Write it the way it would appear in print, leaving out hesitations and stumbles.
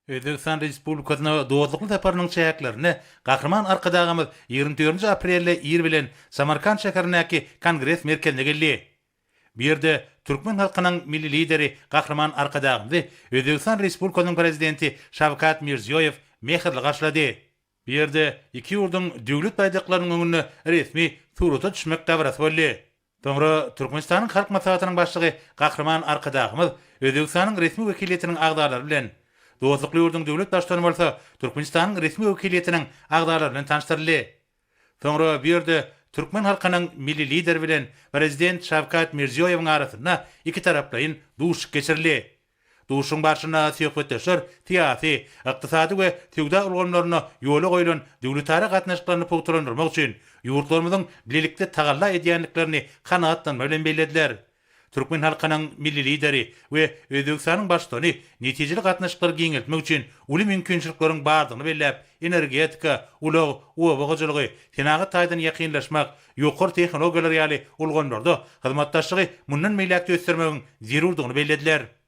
Özbegistan Respublikasyna dostlukly saparynyň çäklerinde Gahryman Arkadagymyz 24 aprelde ir bilen Samarkant şäherindäki Kongres merkezine geldi. Bu ýerde türkmen halkynyň Milli Lideri Gahryman Arkadagymyzy Özbegistan Respublikasynyň Prezidenti Şawkat Mirziýoýew mähirli garşylady. Bu ýerde iki ýurduň Döwlet baýdaklarynyň öňünde resmi surata düşmek dabarasy boldy. Soňra Türkmenistanyň Halk Maslahatynyň Başlygy Gahryman Arkadagymyz Özbegistanyň resmi wekiliýetiniň agzalary bilen, dostlukly ýurduň döwlet Baştutany bolsa Türkmenistanyň resmi wekiliýetiniň agzalary bilen tanyşdyryldy. Soňra bu ýerde türkmen halkynyň Milli Lideri bilen Prezident Şawkat Mirziýoýewiň arasynda ikitaraplaýyn duşuşyk geçirildi. Duşuşygyň barşynda söhbetdeşler syýasy, ykdysady we söwda ulgamlarynda ýola goýlan döwletara gatnaşyklaryny pugtalandyrmak üçin ýurtlarymyzyň bilelikde tagalla edýändiklerini kanagatlanma bilen bellediler. Türkmen halkynyň Milli Lideri we Özbegistanyň Baştutany netijeli gatnaşyklary giňeltmek üçin uly mümkinçilikleriň bardygyny belläp, energetika, ulag, oba hojalygy, senagat taýdan ýakynlaşmak, ýokary tehnologiýalar ýaly ulgamlarda hyzmatdaşlygy mundan beýläk-de ösdürmegiň zerurdygyny bellediler.